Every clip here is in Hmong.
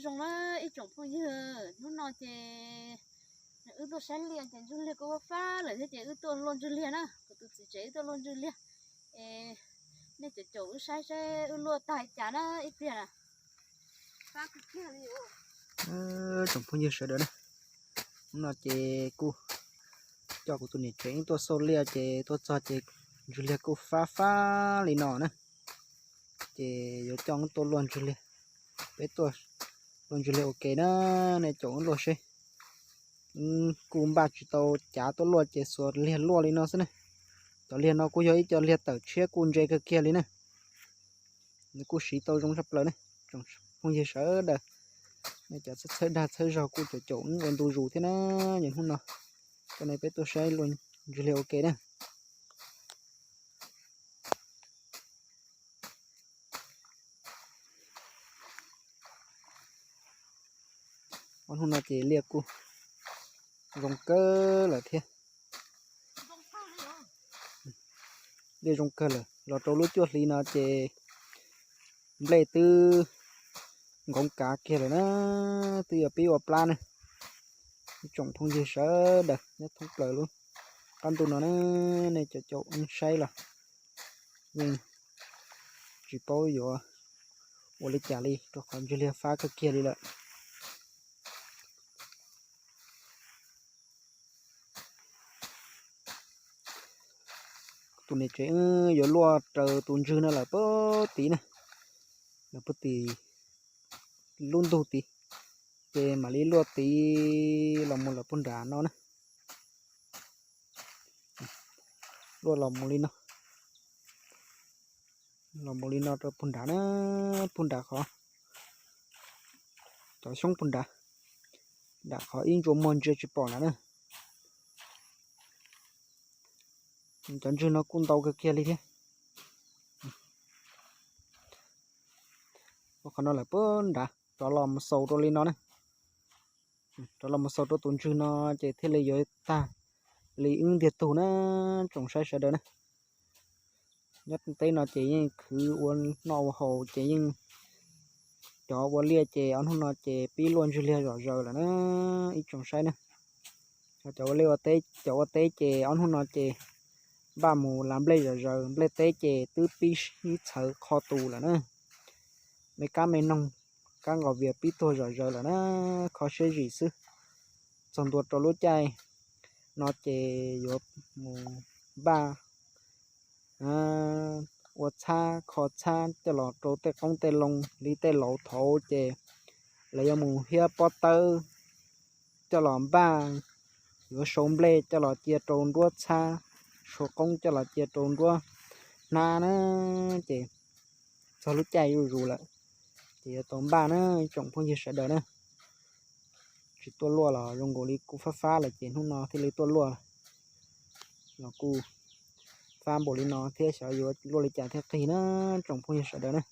Zoo na ib tsoom phooj ywg, hnub no ces wb tuaj saib liaj ces ntsuag liag kuj fab fab lawm thiab ces wb tuaj luaj ntsuag liag na, kuv tus txiv tsev wb tuaj luaj ntsuag liag. Es nej caum caum wb saib saib wb luaj tag cas na ib pliag na. Tsoom phooj ywg sawv daws na, hnub no ces kuj coj kuv tus niam tsev wb tuaj xauj liaj ces tuaj txog ces ntsuag liag kuj fab fab li no na. Ces yuav coj wb tuaj luaj ntsuag liag, peb tuaj luaj ntsuag liag ua ke na, nej caum wb luaj seb. Kuj npaj tsis tau cav tuaj luaj ces xuas liag luaj li no xwb na. Cov liag no kuj yog ib co liag tawm tshiab kuj ntse kawg kiag li na. Nws kuj siv tau zoo tshaj plaws ne. Tsoom phooj ywg sawv daws, nej cov txhawb dag txhawb zog kuj caum caum wb ua ntu zus thiab na. Yog hnub no coj nej peb tuaj saib luaj ntsuag liag ua ke na. Ob hnub no ces liaj kuj zoo kawg lawm thiab. Liaj zoo kawg lawm, los rau lub cuaj hli no ces nplej twb nkoov kav kiag lawm na, twb yuav pib ua plab na. Ib tsoom phooj ywg sawv daws nyob thoob plaws lub qab ntuj no na, nej caum caum wb saib los yeej tsis paub yuav ua li cas li rau qhov ntsuag liag fab kawg kiag li lawm. Tus niam tsev wb yuav luaj raws tus ntswg no lawm puag tid na, lawm puag tid lub ntug tid, ces mam li luaj tid los mus lawm puag nram no na. Luaj los mus li no, los mus li no rau puag nrad na, puag nrad qhov, cov xyoob puag nrad, nram qhov ib ntsuas muag ntsia tsis pom nrad na. Cov ntswg no kuj ntau kawg kiag li thiab. Ua qhov no lawm puag nrad rov los mus xaus rau li no na. Rov los mus xaus rau tus ntswg no ces thiaj li yuav tag li wb ntiag tug na, tsoom saib sawv daws na. Nyob teb no ces yeej khwv ua noj ua haus ces yeej, cov ua liaj ces ob hnub no ces pib luaj ntswg liag zom zaws lawm na, ib tsoom saib na. Cov ua liaj ua teb, cov ua teb ces ob hnub no ces npaj mus lav nplej zom zaws, nplej teb ces twb pib sib txhawv qho tus lawm na. Me kab me noog, kab nqos vias pib tuag zom zaws lawm na, kho siab zim xwb. Txog ntua rau lub caij no ces yuav mus npaj ua txhab kho txhab coj los rau tej qoob tej loo li tej laus thaud ces lawv yuav mus hiab pob tawb coj los npaj, yuav sau nplej coj los cia rau nruab txhab, sau qoob coj los cia rau nruab hnab na. Ces txog lub caij zuj zus lawm ces yuav tau npaj na, tsoom phooj ywg sawv daws na. Tsis tuaj luaj los zoo nkaus li kuj fab fab lawm ces hnub no thiaj li tuaj luaj los kuj fab npaum li no thiab xyov yuav luaj li cas thiaj qig na, tsoom phooj ywg sawv daws na.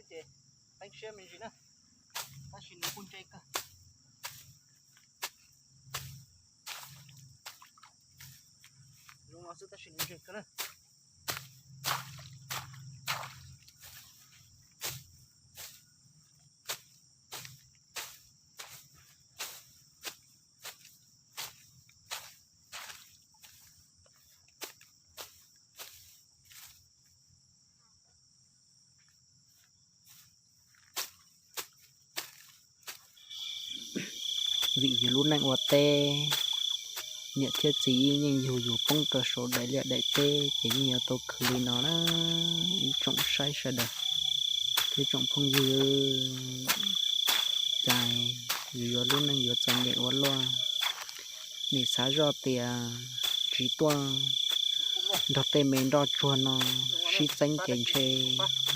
Ces qeeb siab me ntsis na, tab sis nws kuj ntse kawg. Zoo no xwb tab sis nws ntse kawg na. Vim yus lub neej ua teb, niam thiab txiv yeej yug yus poob rau saum daim liaj daim teb ces yeej yuav tau khwv li no na. Ib tsoom saib sawv daws thiab tsoom phooj ywg, cas yus yuav lub neej yuav txom nyem ua luaj. Nim xav zoj tias tsis tuaj nrog tej me nroj tsuag no sib txeeb ces ntshe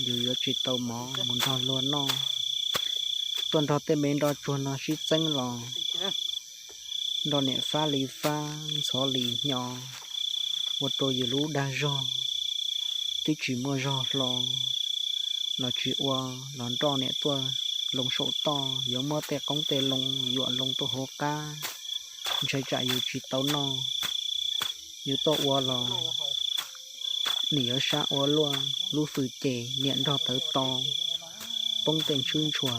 yus yuav tsis tau mov mus nrog luag noj. Tuaj nrog tej me nroj tsuag no sib txeeb los nroj niam fab li fab ntxhov li hnyo, ua rau yus lub dag zog twb tsis muaj zog hlo los tsis ua, los nroj niam tuaj loo saum toj, yuav muab tej qoob tej loo yuam loo tuaj hauv qab, ntshai tsam yus tsis tau noj. Yus tuaj ua los nim yuav sab ua luaj, lub fwm ces niam nrog tawv to, poob tej ntshwb ntshua,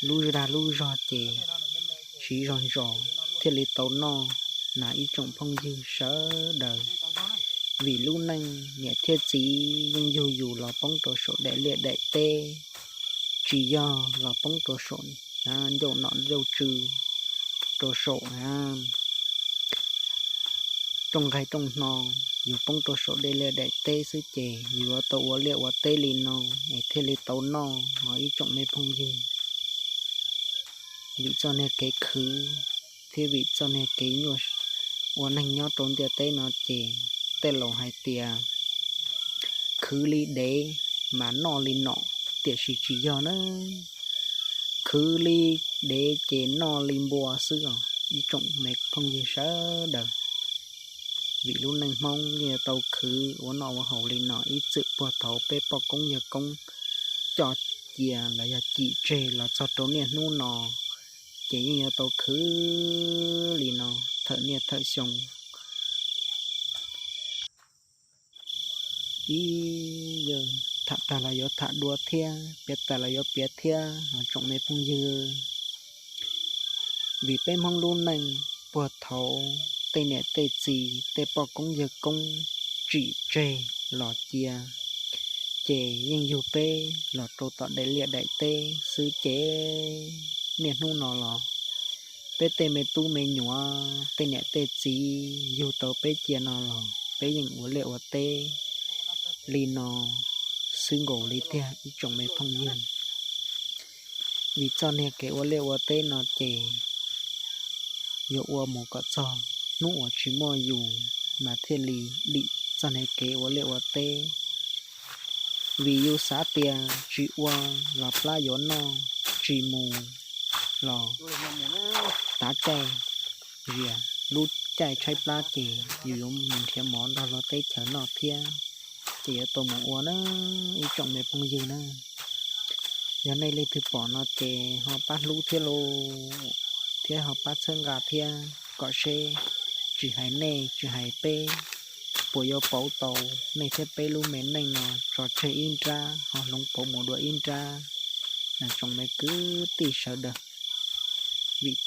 lub dag lub zog ces siv zog ntsos thiaj li tau noj na ib tsoom phooj ywg sawv daws. Vim lub neej niam thiab txiv yeej yug yus los poob rau saum daim liaj daim teb, tsis yog los poob rau saum ncauj nom ncauj tswv, rau saum rooj nqaij rooj hno, yus poob rau saum daim liaj daim teb xwb ces yus yuav tau ua liaj ua teb li no es thiaj li tau noj os ib tsoom me phooj ywg. Vim txoj niag kev khwv thiab vim txoj niag kev nyuaj ua neeg nyob rau ntiaj teb no ces tej laus hais tias khwv li dev mas noj li nom, tiam sis tsis yog na. Khwv li dev ces noj li npua xwb os ib tsoom me phooj ywg sawv daws. Vim lub neej Hmoob yeej yuav tau khwv ua noj ua haus li no ib txwm puag thaum peb poj koob yawg koob coj cia los yog cim tseg los txog rau niaj hnub no, ces yeej yuav tau khwv li no thawm niaj thawm xyoo. Ib yam tham tag los yuav tham dua thiab, piav tag los yuav piav thiab os tsoom me phooj ywg. Vim peb Hmoob lub neej puag thaum tej niam tej txiv tej poj koob yawg koob tsim tseg los cia, ces yeej yug peb los rau tom daim liaj daim teb xwb ces niaj hnub no los peb tej me tub me nyuam tej niam tej txiv yug tau peb cia no los peb yeej ua liaj ua teb li no xwb nkaus li tiag ib tsoom me phooj ywg. Vim txoj niag kev ua liaj ua teb no ces yuav ua mus kom txog hnub uas tsis muaj yus mas thiaj li dim txoj niag kev ua liaj ua teb. Vim yus xav tias tsis ua los plab yuav noj, tsis mus los tav caij zias, lub caij tshaib plab ces yus yuav mus nrhiav mov nrog luag teb chaws noj thiab, ces yuav tau mus ua na ib tsoom me phooj ywg na. Yog nej leej twg pom no ces ho pab hlub thiab lauj, thiab ho pab txhawb nqa thiab kom seb tsis hais nej tsis hais peb puas yuav pauv tau nej thiab peb lub me neej no tso tseg ib nrab ho hloov pauv mus dua ib nrab na tsoom me kwv tij sawv daws. Vim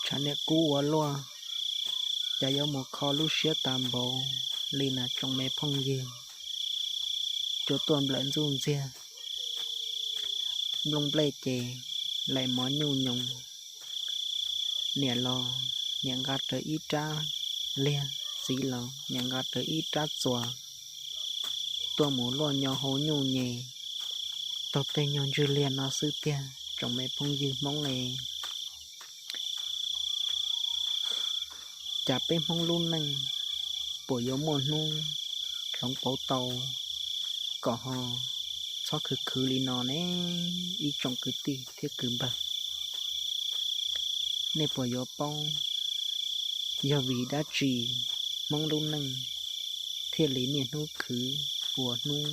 Tshav niam kub ua luaj, cas yuav mus kho lub siab tas npaum li na tsoom me phooj ywg. Cua tuaj nplawm ntxuj ntxiag, nplooj nplej ces laim mov nyuj nyoos, Niam los niam nqa rawv ib rab liag, txiv los niam nqa rawv ib rab txuas tuaj mus luaj nyo hau nyuj nyem taug tej nyuag ntswg liag no xwb tiag tsoom me phooj ywg Hmoob es. Cas peb Hmoob lub neej puas yuav muaj hnub hloov pauv tau kom ho txhob khwv khwv li no ne, ib tsoom kwv tij thiab kwv npawg? Nej puas yuav paub yog vim dab tsi Hmoob lub neej thiaj li niaj hnub khwv ua hnub,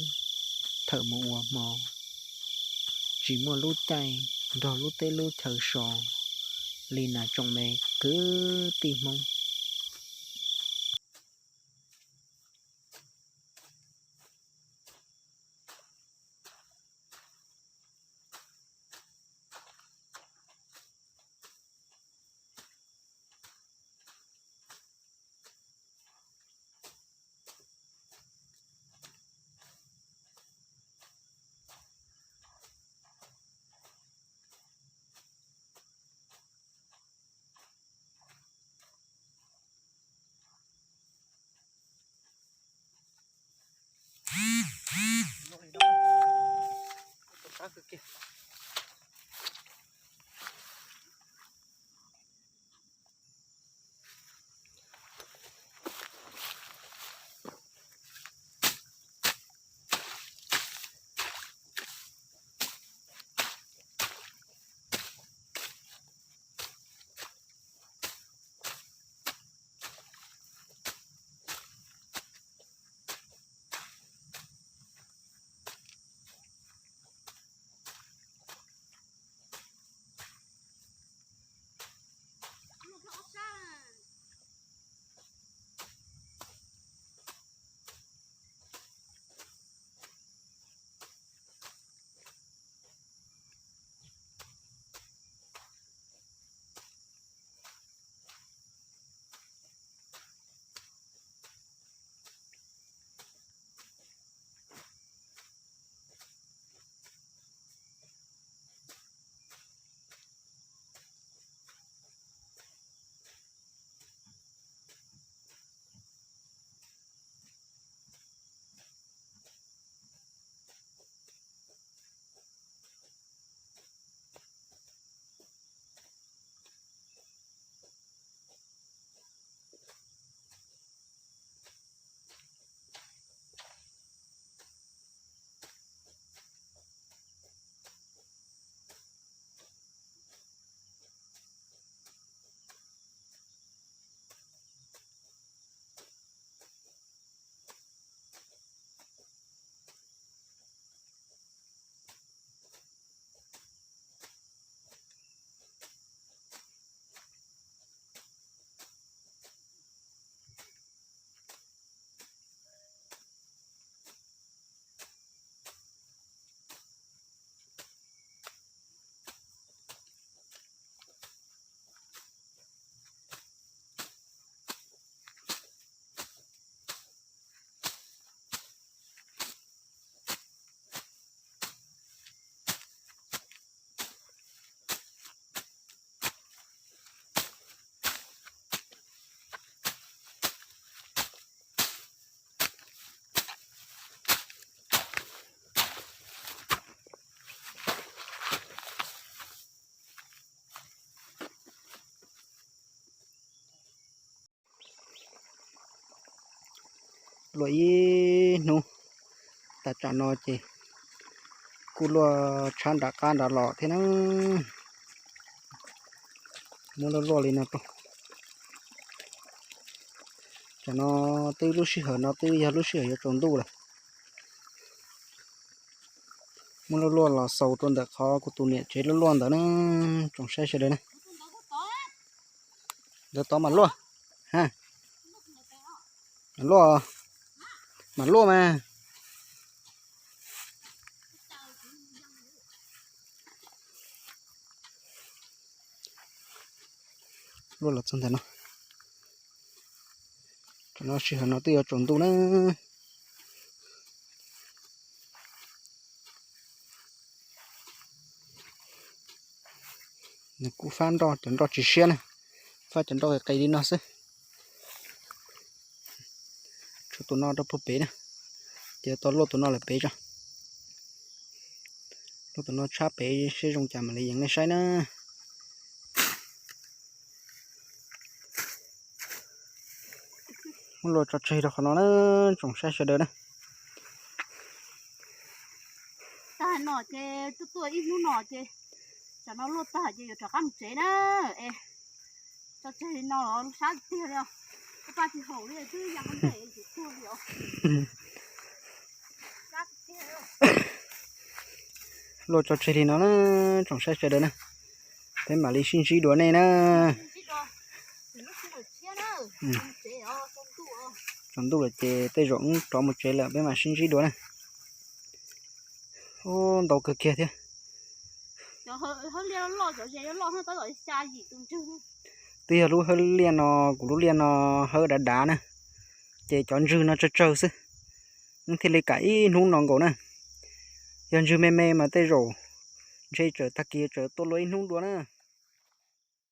thawm mus ua hmo, tsis muaj lub caij nrog lub teb lub chaw so li na tsoom me kwv tij Hmoob? Luaj ib hnub, tas tsam no ces kuj luaj tshab nram qab nrad los thiab na. Muab luaj luaj li no rau. Tsam no twb lub sij hawm no twb yog lub sij hawm yuav tsaus ntuj lawm. Muab luaj luaj los xaus rau ntawm qhov kuv tus niam tsev luaj luaj ntawd na, tsoom saib sawv daws na. Ntawd tod mas luaj, ha, mas luaj, mas luaj mas. Luaj los txog ntawm no. Tsam no sij hawm no twb yuav tsaus ntuj na. Nws kuj fab nroj, cov nroj tsis siab na. pab cov nroj qis li no xwb. Tshuav tus no rau puag pem na, ces tau luaj tus no lawm pem tso. Luaj tus no tshab pem seb zoo cas mam li yees nej saib na. Muab luaj tso tseg rau qhov no na, tsoom saib sawv daws na. Tag no ces tuaj tuaj ib hnub no ces, tsam no luaj tag ces yuav rov qab mus tsev na. Es tso tseg li no los sab tiag li os. Koj pab tsis haum li twb ya ntev tuag li os. Luaj tso tseg li no na, tsoom saib sawv daws na, peb mam li sib ntsib dua nej na. Tsaus ntuj lawm ces tej zaum wb rov mus tsev lawm peb mam sib ntsib dua na. Ub, ntau kawg kiag thiab. Twb yog lub hawb liaj no, kuv lub liaj no hawb dav dav na, ces cov ntswg no tsawg tsawg xwb, wb thiaj li kam ib hnub no nkaus na. Yog ntswg me me mas tej zaum ntshe txawm tag kis txawm tuaj luaj ib hnub dua na.